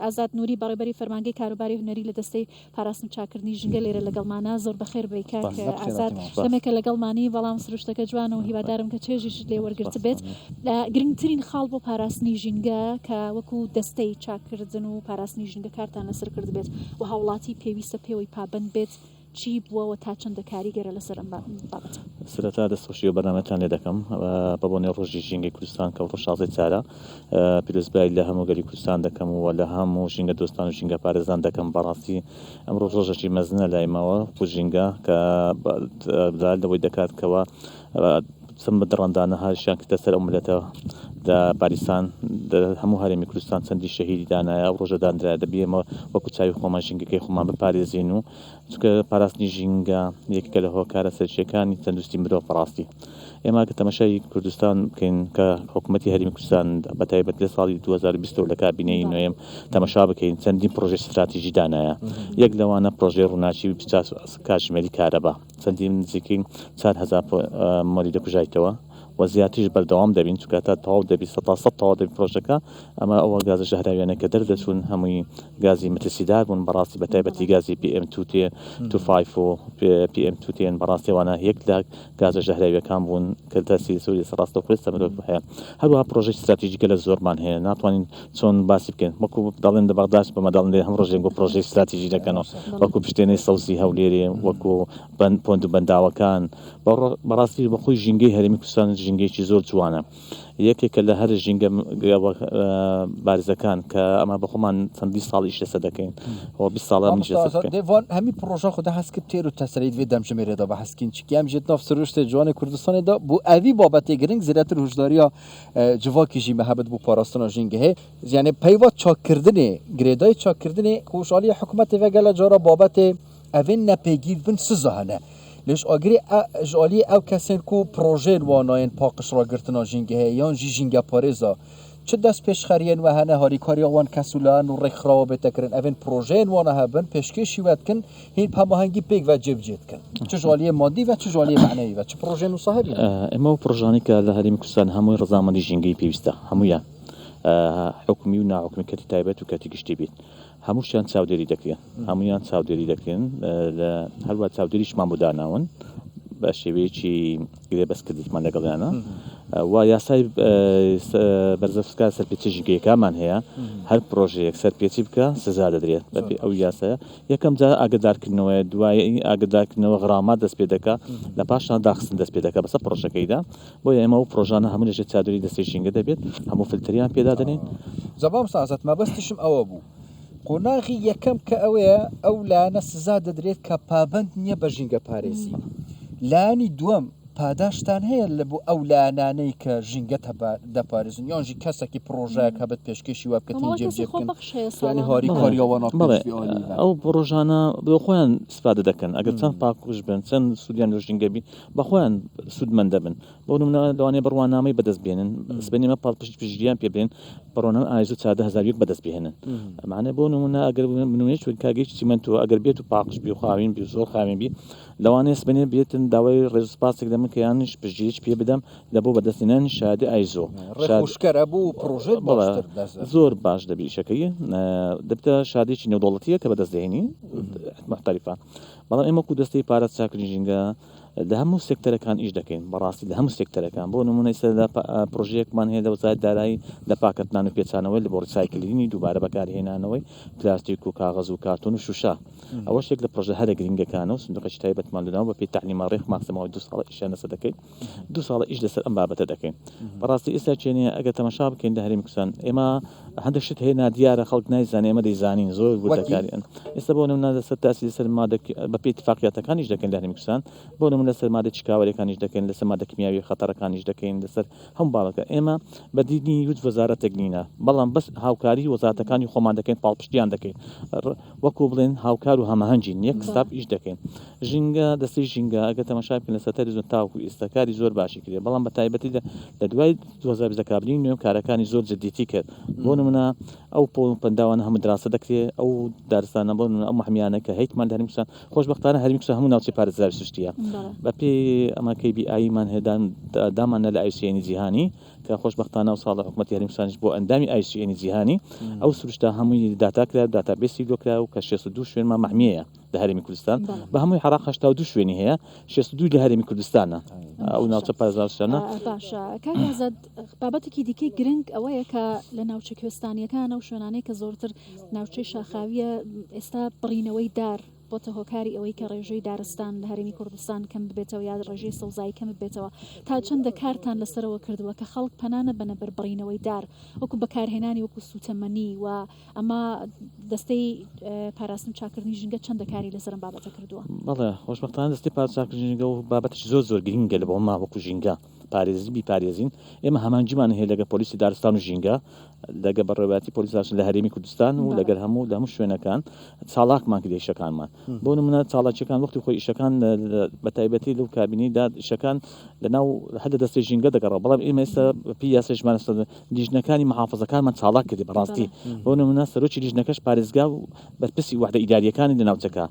ئازاد نوری بەڕێوبەری فەرمانگەی کاروباری هونەری لە دەستەی پاراستن و چاککردنی ژینگە لێرە لەگەڵمانە. زۆر بەخێر بێی کاک ئازاد. دەمێکە لەگەڵمانی بەڵام سروشتەکە جوانە و هیوادارم کە چێژیشت لێ وەرگرتبێت. گرنگترین خاڵ بۆ پاراستنی ژینگە کە وەکو دەستەی چاککردن و پاراستنی ژینگە کارتان لەسەر کردبێت و هاوڵاتی پێویستە پێوەی پابەند بێت چی بووە و تا چەندە کاریگەرە لەسەر ئەم بابەتە؟ سەرەتا دەستخۆشی ئەو بەرنامەتان لێ دەکەم بە بۆنەی ڕۆژی ژینگەی کوردستان کە ڕۆژ شازدەی چارە پیرۆزبایی لە هەموو گەلی کوردستان دەکەم و لە هەموو ژینگە دۆستان و ژینگە پارێزان دەکەم بەڕاستی ئەمڕۆ ڕۆژێکی مەزنە لای مەوە بۆ ژینگە کە لەوەی دەکات کەوا چەند بە دڕندانە هاریشیان کردە سەر ئەو ملەتە لە پاریسان هەموو هەرێمی کوردستان چەندی شەهیدی دانایە ئەو ڕۆژە دانرایە دەبی ئێمە وەکو چاوی خۆمان ژینگەکەی خۆمان بپارێزین و چونکە پاراستنی ژینگە یەکێکە لە هۆکارە سەرەکییەکانی تەندروستی مرۆڤ بەڕاستی ئێمە کە تەماشای کوردستان بکەین کە حکوومەتی هەرێمی کوردستان بە تایبەت لە ساڵی 2020 لە کابینەی نوێم تەماشا بکەین چەندین پرۆژەی ستراتیژی دانایە یەک لەوانە پرۆژەی ڕووناکی 24 کاتژمێری کارەبا چەندین نزیکەی 4000 مۆلیدە کوژایتەوە و زیاتریش بەردەوام دەبین چونکە تا تەواو دەبی سەتا سەد تەواو دەبی پرۆژەکە ئەمە ئەوە گازە ژەهراویانە کە دەردەچوون هەمووی گازی مەترسیدار بوون بەڕاستی بە تایبەتی گازی پی ئێم تو تێ تو فایف و پی ئێم تو تێن بەڕاستی ئەوانە یەک لە گازە ژەهراویەکان بوون کە تەسیر زۆری لەسەر ڕاستەوخۆی لەسەر مرۆڤ هەیە هەروەها پرۆژەی ستراتیژی گەلە زۆرمان هەیە ناتوانین چۆن باسی بکەین وەکو دەڵێن لە بەغداش بەمە دەڵێن هەم ڕۆژێک بۆ پرۆژەی ستراتیژی دەکەنەوە وەکو پشتێنەی سەوزی هەولێرێ وەکو بەند پۆند و بەنداوەکان بەڕاستی بەخۆی ژینگەی هەرێمی کوردستان ژینگەیەکی زۆر جوانە یەکێکە لە هەرە ژینگە بارزەکان کە ئەمە بەخۆمان چەندی ساڵ ئیش لەسەر دەکەین و 20 ساڵە منیش لەسەر بکەین. دێڤان هەمی پڕۆژە خودە هەست کرد تێر و تەسەلەیت vê demjimêrê de behs kîn çikî em jî di nav siruştê ciwanê Kurdistanê de bû evî babetê giring zêdetir huşdariya civakî jî me hebit bû parastina jîngehê yanê peyva çakkirdinê girêdayî çakkirdinê ku ji aliyê hikûmetê ve gele cara babetê Evên nepêgîr bin siza hene. Lê ji agirê ji aliyê ew kesên ku projeyên wan nayên paqijragirtina jîngehê yan jî jîngeparêza çi destpêşxeriyên we hene harîkariya wan kes û layan û rêkxirawa bête kirin evên projeyên wan hebin pêşkêşî we dikin hîn bi hemahengî pêk ve cêbicê dikin çi ji aliyê madî ve çi ji aliyê menewî ve çi projeyên wisa hebîne. ئێمە ئەو پڕۆژانەی کە لە هەرێمی کوردستان هەمووی ڕەزامەندی ژینگەیی پێویستە هەموویان حکومی و ناحکومی کەرتی تایبەت و کەرتی گشتی بیت هەمووشیان چاودێری دەکرێن هەموویان چاودێری دەکرێن لە هەروە چاودێریشمان بۆ داناون بە شێوەیەکی گرێبەستکردیشمان لەگەڵیانە و یاسای بەرزەفسکار سەرپێچی ژینگەیەکانمان هەیە هەر پرۆژەیەک سەرپێچی بکە سزا دەدرێت بەپێی ئەو یاسایە یەکەم جار ئاگدارکردنەوەی دوای ئاگدارکردنەوە غرامات دەست پێ دەکا لە پاشان داخستن دەست پێ دەکا بەسەر پرۆژەکەیدا بۆیە ئێمە ئەو پرۆژانە هەموو لەژێر چادری دەستەی ژینگە دەبێت، هەموو فلتەریان پێ دادەنێین. جا مامۆستا ئازاد مەبەستیشم ئەوە بوو قۆناغی یەکەم کە ئەوەیە ئەو لایەنە سزا دەدرێت کە پابەند نییە بە ژینگە پارێزی لایەنی دووەم پاداشتان هەیە لە بۆ ئەو لایەنانەی کە ژینگە دەپارێزن یان ژی کەسێکی پرۆژەیەک هەبێت پێشکێشی وا بکەن کۆمەڵە جێبجێ کەسی بکەن خۆبەخش هەیە یانی ساڵانە. هاریکاریە وان بەڵێ ناکرێت فیعالی ئەو پرۆژانە بۆ خۆیان ئیسفادە دەکەن ئەگەر چەند پاکوژ بن چەند سوودیان لە ژینگە بی بە خۆیان سوودمەند دەبن بۆ نمونە لەوانەیە بڕوانامەی بەدەست بێنن سبەینێ مە پاڵپشت پشتگیریان پێ بدەین بڕوانامەی ئایزۆ 14001 بەدەست بهێنن ئەمانە بۆ نمونە ئەگەر نمونەی چون کاگەی چیمەنتۆ ئەگەر بێت و پاقژ بی و خاوین بی و زۆر خاوێن بی لەوانەیە سبەینێ بێتن داوای ڕێز و سپاسێک لە من کە یانیش پشتگیریی پێ بدەم لە بۆ بەدەستهێنانی شەهادەی ئایزۆ شاد ڕێخۆشکەرە بۆ پڕۆژەت بەڵێ باشتر دەست زۆر باش دەبی ئیشەکەی دەبتە شادێکی نێودەوڵەتیە کە بەدەست دەهێنی محتەریفە بەڵام ئێمە وەکو دەستەی پاراست چاکردنی ژینگە لە هەموو سێکتەرەکان ئیش دەکەین بەڕاستی لە هەموو سێکتەرەکان بۆ نمونە ئیستا لە پرۆژەیەکمان هەیە لە وەزارەتی دارایی لە پاکەتنان و پێچانەوەی لە بۆ recycling ی دووبارە بەکارهێنانەوەی پلاستیک و کاغەز و کارتۆن و شوشە ئەوەش یەک لە پرۆژە هەرە گرنگەکانە و سندوقێکی تایبەتمان داناوە بەپێی تەعلیمات ڕێکمان خستە ماوەی دوو ساڵە ئیشیان لەسەر دەکەین دوو ساڵە ئیش لەسەر ئەم بابەتە دەکەین بەڕاستی ئێستا چێنێ ئەگەر تەماشا بکەین لە هەرێمی کوردستان ئێمە هەندێک شت هەیە نادیارە خەڵک نایزانێ ئێمە دەیزانین زۆر وردەکاریان ئێستا بۆ نمونە لەسەر تاسی لەسەر مادە بەپێی اتفاقیاتەکانیش دەکەین لە هەرێمی کوردستان بۆ نمونە لەسەر مادە چکاوەریەکانیش دەکەین لەسەر مادە کیمیاوی خەتەرەکانیش دەکەین لەسەر هەموو باڵەکە ئێمە بەدینی هیچ وەزارەتێک نینە بەڵام بەس هاوکاری وەزارەتەکانی خۆمان دەکەین پاڵپشتیان دەکەین وەکو بڵێن هاوکار و هەماهەنگین یەک ستاف ئیش دەکەین ژینگە دەستەی ژینگە ئەگەر تەماشا بکەین لە سەرەتای دوو تاوەکو ئێستا کاری زۆر باشی کردیە بەڵام بە تایبەتی لە دوای 2020 لە کابینەی نوێ کارەکانی زۆر جدیتی کرد بۆ نمونە ئەو پۆل و پەنداوانە هەموو دراسە دەکرێ ئەو دارستانە بۆ نمونە ئەو مەحمیانە کە هەیتمان لە هەرێمی کوردستان خۆشبەختانە هەرێمی کوردستان هەموو ناوچەی پارێزراوی سروشتیە. بەپێی ئەمە KBI مان هەیە داماننا لە IUCN ی جیهانی کە خۆشبەختانە ئەو ساڵە حکومەتی هەرێمی کوردستانیش بۆ ئەندامی IUCN ی جیهانی ئەو سروشتە هەمووی داتا کرا database ی لۆ کرا و کە 62 شوێنمان مەحمیەیە لە هەرێمی کوردستان بە هەمووی عێراق 82 شوێنی هەیە 62 لە هەرێمی کوردستانە ئەو ناوچە پارێزراوانە. باشە کاک ئازاد بابەتێکی دیکەی گرنگ ئەوەیە کە لە ناوچە کوێستانیەکان ئەو شوێنانەی کە زۆرتر ناوچەی شاخاویە ئێستا بڕینەوەی دار بۆتە هۆکاری ئەوەی کە ڕێژەی دارستان لە هەرێمی کوردستان کەم ببێتەوە یا ڕێژەی سەوزایی کەم ببێتەوە تا چەندە کارتان لەسەرەوە کردووە کە خەڵک پەنا نەبەنە بەر بڕینەوەی دار وەکو بەکارهێنانی وەکو سووتەمەنی و ئەمە دەستەی پاراستن و چاککردنی ژینگە چەندە کاری لەسەر ئەم بابەتە کردووە؟ بەڵێ خۆشبەختانە دەستەی پاراستن و چاککردنی ژینگە و بابەتێکی زۆر زۆر گرینگە لە بۆما وەکو ژینگە پارێزی بیپارێزین ئێمە هەمانگیمان هەیە لەگە پۆلیسی دارستان و ژینگە لەگە بەڕێوەبەرایەتی پۆلیس دارستان لە هەرێمی کوردستان و لەگەر هەموو لە هەموو شوێنەکان چاڵاکمان کرد ئیشەکانمان بۆ نمونە چاڵاکیەکان وەختی خۆی ئیشەکان بە تایبەتی لەو کابینەی داد ئیشەکان لە ناو هەر لە دەستەی ژینگە دەگەڕا بەڵام ئێمە ئێستا پێی یاسای ژمارە لیژنەکانی محافزەکانمان چاڵاک کردی بەڕاستی بۆ نمونە سەرۆکی لیژنەکەش پارێزگا و بەرپرسی وحدە ئیداریەکانی لە ناوچەکە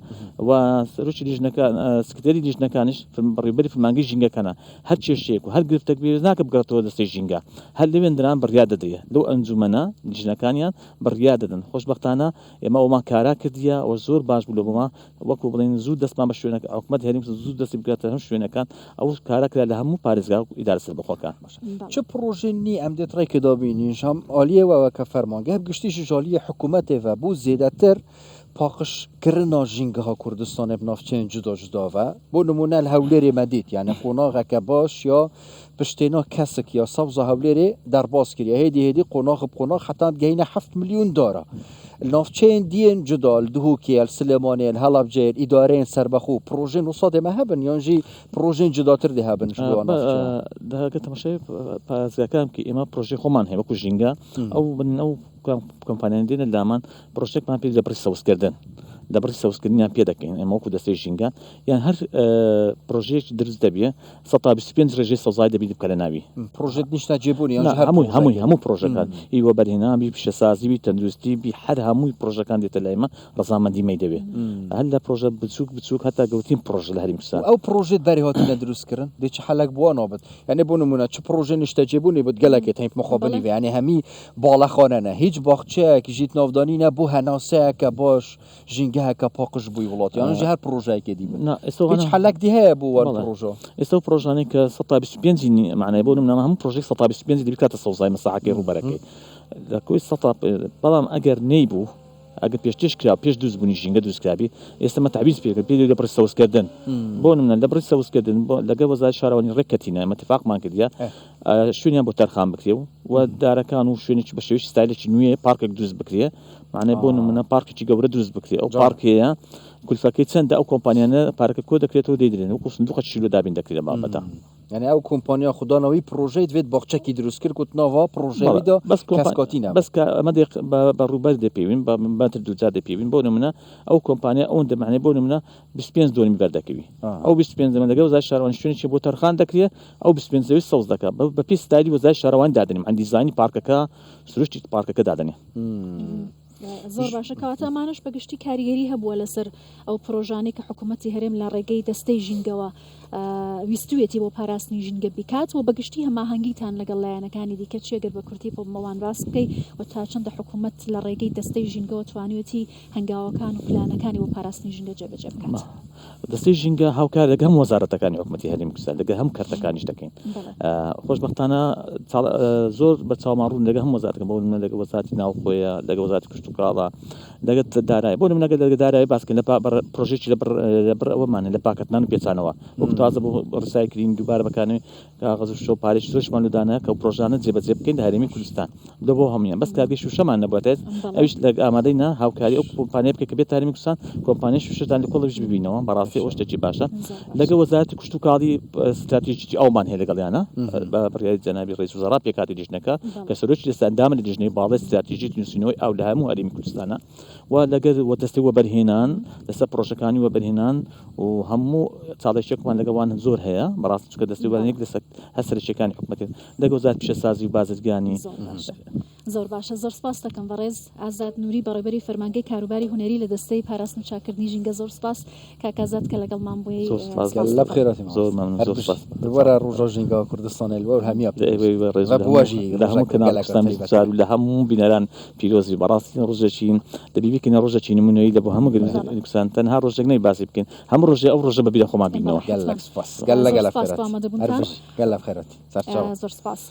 و سەرۆکی لیژنەکە سکرتێری لیژنەکانیش بەڕێوبەری فەرمانگەی ژینگەکانە هەر کێشەیەک و هەر گرفتێک پێویست ناکە بگەڕێتەوە دەستەی ژینگە هەر لەوێندران بڕیار دەدرێ لەو ئەنجومەنە لیژنەکانیان بڕیار دەدەن خۆشبەختانە ئێمە ئەومان کارا کردیە ئەوە زۆر باش بوو لە بۆما وەکو بڵێن زوو دەستمان بە شوێنەکە حکومەت هەرێم زوو دەستی بگاتە هەموو شوێنەکان ئەو کارا کرا لە هەموو پارێزگا و ئیدارە سەربەخۆکان. چ پڕۆژەی نی ئەم دێت ڕێکێ دابینین ژ هەم ئالیێ وە کە فەرمانگە هەب گشتیش ژ ئالیێ حکوومەتێ ڤە بۆ زێدەتر پاقژ کرنا ژینگەها کوردستانێ ب ناڤچەیێن جودا جودا ڤە بۆ نموونە ل هەولێرێ مە دیت یانێ قۆناغەکە باش یا پشتێنا کەسک یا سەوزا هەولێرێ دەرباز کریە هێدی هێدی قۆناغ ب قۆناغ حەتا گەینە هەفت ملیون دارا ل ناڤچەیێن دیێن جودا ل دهۆکێ ل سلێمانێ ل هەڵەبجەێ ل ئیدارەیێن سەربەخۆ پڕۆژێن وسا دێ مە هەبن یان ژی پڕۆژەی جوداتر دێ هەبن ژ بۆ ناوچە. دەگە تەماشای پارێزگاکان بکەی ئێمە پرۆژەی خۆمان هەیە وەکو ژینگە ئەو بن ئەو کۆمپانیان دێنە لامان پرۆژێکمان پێ لە بڕی سەوزکردن لە بڕی سەوزکردنیان پێ دەکەین ئێمە وەکو دەستەی ژینگە یان هەر پرۆژەیەکی دروست دەبێ 125 ڕێژەی سەوزایی دەبی بکە لە ناوی پرۆژێت نیشتە جێبوونی یان هەر هەمووی هەمووی هەموو پرۆژەکان ئی وەبەرهێنان بی پیشەسازی بی تەندروستی بی هەر هەمووی پرۆژەکان دێتە لای مە ڕەزامەندی مەی دەوێ هەر لە پرۆژە بچووک بچووک هەتا گەورترین پرۆژە لە هەرێمی کوردستان. ئەو پرۆژێت بەری هاتینە دروست کردن دێ چ حەلەک بوا نابت یعنی بۆ نمونە چ پرۆژە نیشتەجێبوونی بوت گەلەکێ تەیف مخابنی وێ یعنی هەمی باڵەخانە نە هیچ باخچەیەک ژیت ناودانی نە بۆ هەناسەیەکە باش ژینگەهەکە پاقژ بووی وڵات یان ژی هەر پرۆژەیەکێ دی بن هیچ حەلەک دی هەیە بۆ وان پرۆژە ئێستا ئەو پرۆژانەی کە 125 معنای بۆ نمونە هەموو پرۆژەی 125 دەبی بکاتە سەوزای مەساحەکەی ڕووبەرەکەی لە کۆی سەتا بەڵام ئەگەر نەیبوو ئەگەر پێشتریش کرا پێش دروست بوونی ژینگە دروست کرابی ئێستا مە تەعویز پێ پێ لە بڕی سەوزکردن بۆ نمونە لە بڕی سەوزکردن بۆ لەگەڵ وەزارەتی شارەوانی ڕێککەتینە ئێمە اتفاقمان کردیە شوێنیان بۆ تەرخان بکرێ و و دارەکان و شوێنێکی بە شێوەی ستایلێکی نوێ پارکێک دروست بکرێ معنای بۆ نمونە پارکێکی گەورە دروست بکرێ ئەو پارکەیە کولفەکەی چەندە ئەو کۆمپانیانە پارەکە کۆ دەکرێتەوە دەیدرێن وەکو سندوقێکی لۆ دابین دەکرێت لە بابەتە. یانی ئەو کۆمپانیا خودانەوەی پرۆژەی دوێت باخچەکی دروست کرد کوت ناڤا پرۆژەوی دا بەس کەسکاتی نەبوو. بەس کە ئەمە دێ بە ڕووبەر دەپێوین بە مەتر دووجار دەپێوین بۆ نمونە ئەو کۆمپانیا ئەوەندە معنی بۆ نمونە 25 دۆنمی بەردەکەوی ئەو 25 دۆنم لەگەڵ وەزارەتی شارەوانی شوێنێکی بۆ تەرخان دەکرێ ئەو 25 زەوی سەوز دەکا بە پێی ستایلی وەزارەتی شارەوانی دادەنێ معنی دیزاینی پارکەکە سروشتی پارکەکە دادەنێ. زۆر باشە کەواتە ئەمانەش بە گشتی کاریگەری هەبووە لەسەر ئەو پرۆژانەی کە حکوومەتی هەرێم لە ڕێگەی دەستەی ژینگەوە ویستویەتی بۆ پاراستنی ژینگە بیکات و بەگشتی هەماهەنگیتان لەگەڵ لایەنەکانی دیکە چیە گەر بە کورتی بۆ مەوان باس بکەی و تا چەندە حکوومەت لە ڕێگەی دەستەی ژینگەوە توانیوێتی هەنگاوەکان و پلانەکانی بۆ پاراستنی ژینگە جێبەجێ بکات؟ دەستەی ژینگە هاوکار لەگەڵ هەموو وەزارەتەکانی حکوومەتی هەرێمی کوردستان لەگەڵ هەموو کەرتەکانیش دەکەین خۆشبەختانە زۆر بە چاومان ڕوون لەگەڵ هەموو وەزارەتەکان بۆ نمونە لەگەڵ وەزارەتی ناوخۆیە لەگەڵ وەزارەتی کشتوکاڵە لەگەڵ دارایی بۆ نمونە لەگەڵ دارایی باس کردن پرۆژێکی لە بڕ ئەوەمانە لە پاکەتنان و پێچانەوە وەک تازە بۆ ڕیسایکلین دووبارە بەکارنەوەی کاغەز و شۆ پارێکی زۆرشمان لۆ دانا کە ئەو پرۆژانە جێبەجێ بکەین لە هەرێمی کوردستان لۆ بۆ هەموویان بەس کارگەی شوشەمان نەبووە تێت ئەویش لە ئامادەی نا هاوکاری ئەو کۆمپانیا بکە کە بێت هەرێمی کوردستان کۆمپانیای شوشەدان لە کۆڵەویش ببینەوە بەڕاستی ئەو شتێکی باشە لەگە وەزارەتی کشتوکاڵی ستراتیژی ئەومان هەیە لەگەڵیانە بە بڕیاری جەنابی ڕئیس وزەرا پێکهاتی لیژنەکە کە سەرۆکی دەستە ئەندامە لە لیژنەی باڵای ستراتیژی نووسینەوەی ئاو لە هەموو هەرێمی کوردستانە و لەگەر وە دەستەی وەبەرهێنان لەسەر پڕۆژەکانی وەبەرهێنان و هەموو چاڵێکێکمان لەگەڵ وان زۆر هەیە بەڕاستی چونکە دەستەی وەبەرهێنان یەک لە هەر سەرەکیەکانی حکومەتێ لەگەڵ وەزارەتی پیشەسازی و بازرگانی. زۆر باشە. زۆر باشە زۆر سپاست دەکەم بەڕێز ئازاد نوری بەڕێوبەری فەرمانگەی کاروباری هونەری لە دەستەی پاراستن و چاککردنی ژینگە زۆر سپاس کاک ئازاد کە لەگەڵمان بووی زۆر سپاس سپاست گەلە دەکەم. بخێراتی مامۆستا زۆر مەمنون هەر زۆر بژی سپاس دووبارە ڕۆژا ژینگە کوردستانێ لوەر هەمیا لە ئێوەی بەڕێز و و لە بووە هەموو ژی لە هەموو ڕۆژەک کەناڵ گەلەکە کوردستان تایبەتە 24 و لە هەموو بینەران پیرۆز بی بەڕاستی ڕۆژێکی دەبی بیکەینە ڕۆژێکی نمونەیی لە بۆ هەموو گەلی بەڵێ کوردستان تەنها ڕۆژێک نەی باسی بکەین هەموو ڕۆژێ ئەو ڕۆژە بە بیرە خۆمان بەڵێ بینەوە. گەلەک حەتمەن سپاس گەلە زۆر گەلە سپاس بۆ بخێراتی هەر ئامادەبوونتان بژی گەلە بخێراتی سەرچاوە. زۆر سپاس.